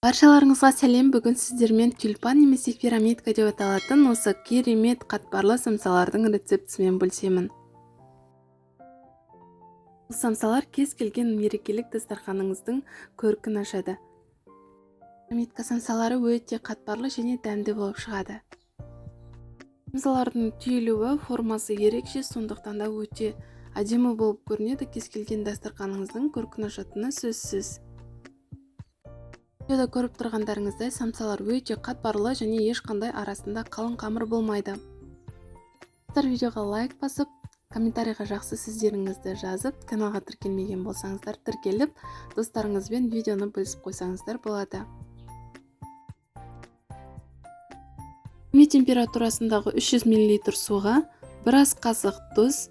Баршаларыңызға сәлем. Бүгін сіздермен тюльпан немесе пирамидка деп аталатын осы керемет қатпарлы самсалардың рецептісімен бөлісемін. Бұл самсалар кез келген мерекелік дастарханыңыздың көркін ашады. Пирамидка самсалары өте қатпарлы және дәмді болып шығады. Самсалардың түйілуі, формасы ерекше, сондықтан да өте әдемі болып көрінеді. Кез келген дастарханыңыздың көркін ашатыны сөзсіз. Видеода көріп тұрғандарыңыздай, самсалар өте қатпарлы және ешқандай арасында қалың қамыр болмайды. Достар, видеоға лайк басып, комментарийға жақсы сөздеріңізді жазып, каналға тіркелмеген болсаңыздар тіркеліп, достарыңызбен видеоны бөлісіп қойсаңыздар болады. Бөлме температурасындағы 300 мл суға бір ас қасық тұз,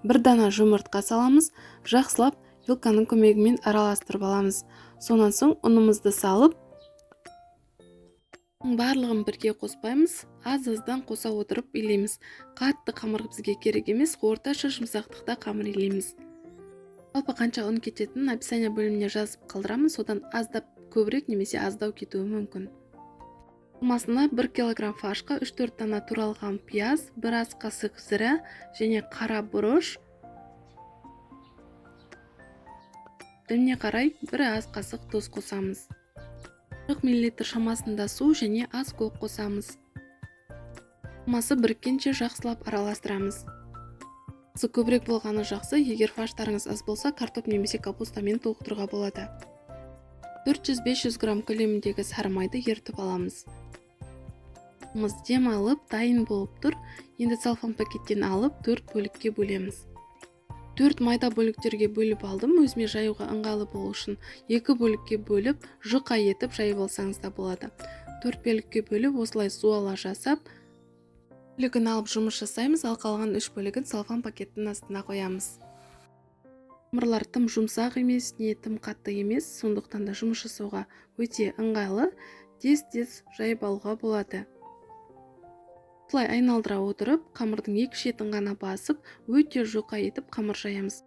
бір дана жұмыртқа саламыз, жақсылап вилканың көмегімен араластырып аламыз. Сонан соң ұнымызды салып, барлығын бірге қоспаймыз, аз-аздан қоса отырып илейміз. Қатты қамыр бізге керек емес, орташа жұмсақтықта қамыр илейміз. Жалпы қанша ұн кететінін описание бөліміне жазып қалдырамын, содан аздап көбірек немесе аздау кетуі мүмкін. Алмасына 1 килограмм фаршқа 3-4 дана туралған пияз, бір ас қасық зіра және қара бұрыш, дәміне қарай бір ас қасық тұз қосамыз. 40 мл шамасында су және аз көк қосамыз. Алмасы біріккенше жақсылап араластырамыз. Масы көбірек болғаны жақсы, егер фарштарыңыз аз болса, картоп немесе капустамен толықтыруға болады. 400-500 грамм көлеміндегі сары майды ерітіп аламыз. Мыз дем алып, дайын болып тұр. Енді целлофан пакеттен алып, 4 бөлікке бөлеміз. 4 майда бөліктерге бөліп алдым. Өзіме жаюға ыңғайлы болу үшін 2 бөлікке бөліп, жұқа етіп жайып алсаңыз да болады. 4 бөлікке бөліп, осылай зуала жасап, бөлігін алып жұмыс жасаймыз, ал қалған 3 бөлігін целлофан пакеттің астына қоямыз. Қамырлар тым жұмсақ емес, не тым қатты емес, сондықтан да жұмыс жасауға өте ыңғайлы, тез-тез жайып алуға болады. Осылай айналдыра отырып, қамырдың екі шетін ғана басып, өте жұқа етіп қамыр жаямыз.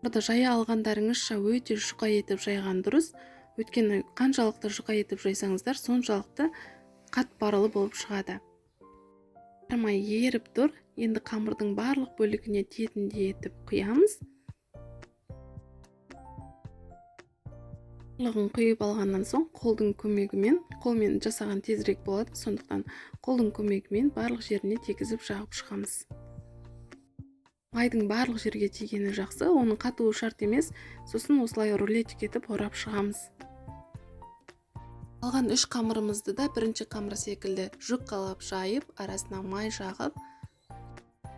Қамырды жая алғандарыңызша өте жұқа етіп жайған дұрыс, өйткені қаншалықты жұқа етіп жайсаңыздар, соншалықты қатпарлы болып шығады. Май еріп тұр, енді қамырдың барлық бөлігіне тиетіндей етіп құямыз. Барлығын құйып алғаннан соң қолдың көмегімен, қолмен жасаған тезірек болады, сондықтан қолдың көмегімен барлық жеріне тегізіп жағып шығамыз. Майдың барлық жерге тигені жақсы, оның қатуы шарт емес, сосын осылай рулетик етіп орап шығамыз. Алған 3 қамырымызды да бірінші қамыр секілді жұқалап жайып, арасына май жағып,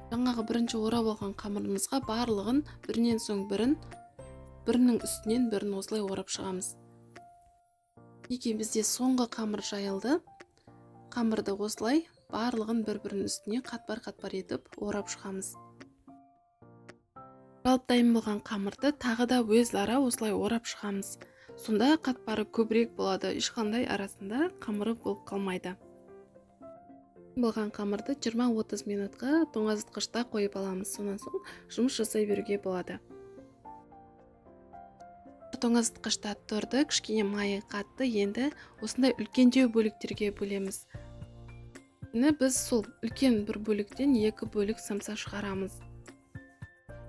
жаңағы бірінші орап алған қамырымызға барлығын бірінен соң бірін, бірінің үстінен бірін осылай орап шығамыз. Мінекей бізде соңғы қамыр жайылды. Қамырды осылай барлығын бір-бірінің үстіне қатпар-қатпар етіп орап шығамыз. Оралып дайын болған қамырды тағы да өзара осылай орап шығамыз. Сонда қатпары көбірек болады, ешқандай арасында қамыры болып қалмайды. Болған қамырды 20-30 минутқа тоңазытқышта қойып аламыз. Сонан соң жұмыс жасай беруге болады. Тоңазытқышта тұрды, кішкене майы қатты, енді осындай үлкендеу бөліктерге бөлеміз. Енді біз сол үлкен бір бөліктен 2 бөлік самса шығарамыз.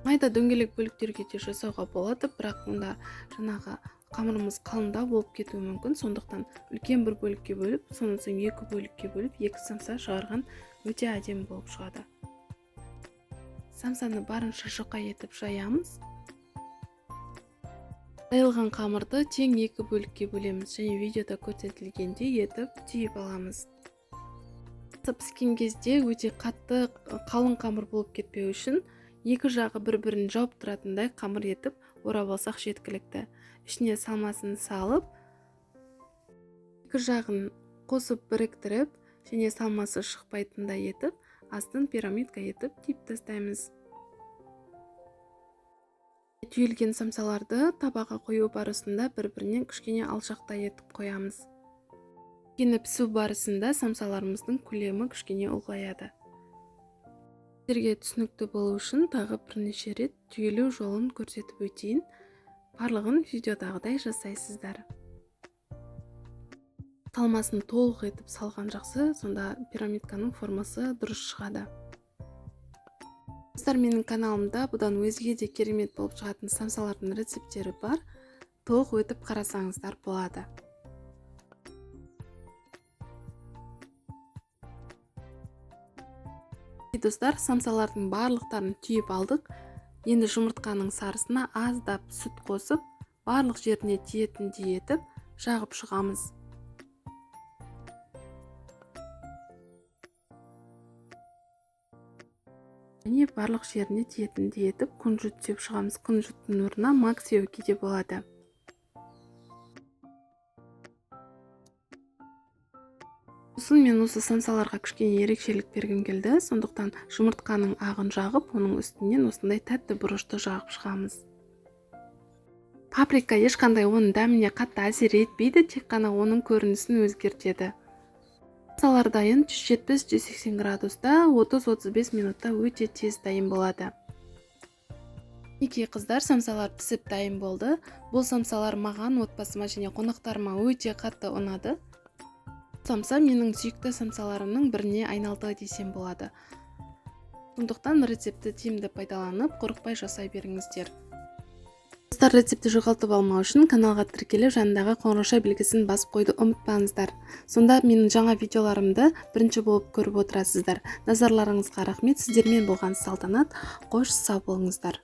Майда дөңгелек бөліктерге де жасауға болады, бірақ онда жаңағы қамырымыз қалыңдау болып кетуі мүмкін, сондықтан үлкен бір бөлікке бөліп, сонан соң 2 бөлікке бөліп, 2 самса шығарған өте әдемі болып шығады. Самсаны барынша жұқа етіп жаямыз. Жайылған қамырды тең 2 бөлікке бөлеміз және видеода көрсетілгендей етіп түйіп аламыз. Піскен кезде өте қатты қалың қамыр болып кетпеу үшін екі жағы бір-бірін жауып тұратындай қамыр етіп орап алсақ жеткілікті. Ішіне салмасын салып, екі жағын қосып біріктіріп және салмасы шықпайтындай етіп, астын пирамидка етіп түйіп тастаймыз. Түйілген самсаларды табаға қою барысында бір-бірінен кішкене алшақтай етіп қоямыз. Өйткені пісу барысында самсаларымыздың көлемі кішкене ұлғаяды. Сіздерге түсінікті болу үшін тағы бірнеше рет түйілу жолын көрсетіп өтейін. Барлығын видеодағыдай жасайсыздар. Салмасын толық етіп салған жақсы, сонда пирамидканың формасы дұрыс шығады. Достар, менің каналымда бұдан өзге де керемет болып шығатын самсалардың рецепттері бар. Толық өтіп қарасаңыздар болады. Достар, самсалардың барлықтарын түйіп алдық. Енді жұмыртқаның сарысына аздап сүт қосып, барлық жеріне тиетіндей етіп жағып шығамыз. Және барлық жеріне тиетіндей етіп күнжіт сеуіп шығамыз. Күнжіттің орнына мак сеуге де болады. Сосын мен осы самсаларға кішкене ерекшелік бергім келді. Сондықтан жұмыртқаның ағын жағып, оның үстінен осындай тәтті бұрышты жағып шығамыз. Паприка ешқандай оның дәміне қатты әсер етпейді, тек қана оның көрінісін өзгертеді. Самсалар дайын 170-180 градуста 30-35 минутта өте тез дайын болады. Мінекей қыздар, самсалар пісіп дайын болды. Бұл самсалар маған, отбасыма және қонақтарыма өте қатты ұнады. Самса менің сүйікті самсаларымның біріне айналды десем болады. Сондықтан рецептті тиімді пайдаланып, қорықпай жасай беріңіздер. Достар, рецептті жоғалтып алмау үшін каналға тіркеліп, жанындағы қоңырауша белгісін басып қоюды ұмытпаңыздар. Сонда менің жаңа видеоларымды бірінші болып көріп отырасыздар. Назарларыңызға рахмет. Сіздермен болған Салтанат. Қош, сау болыңыздар.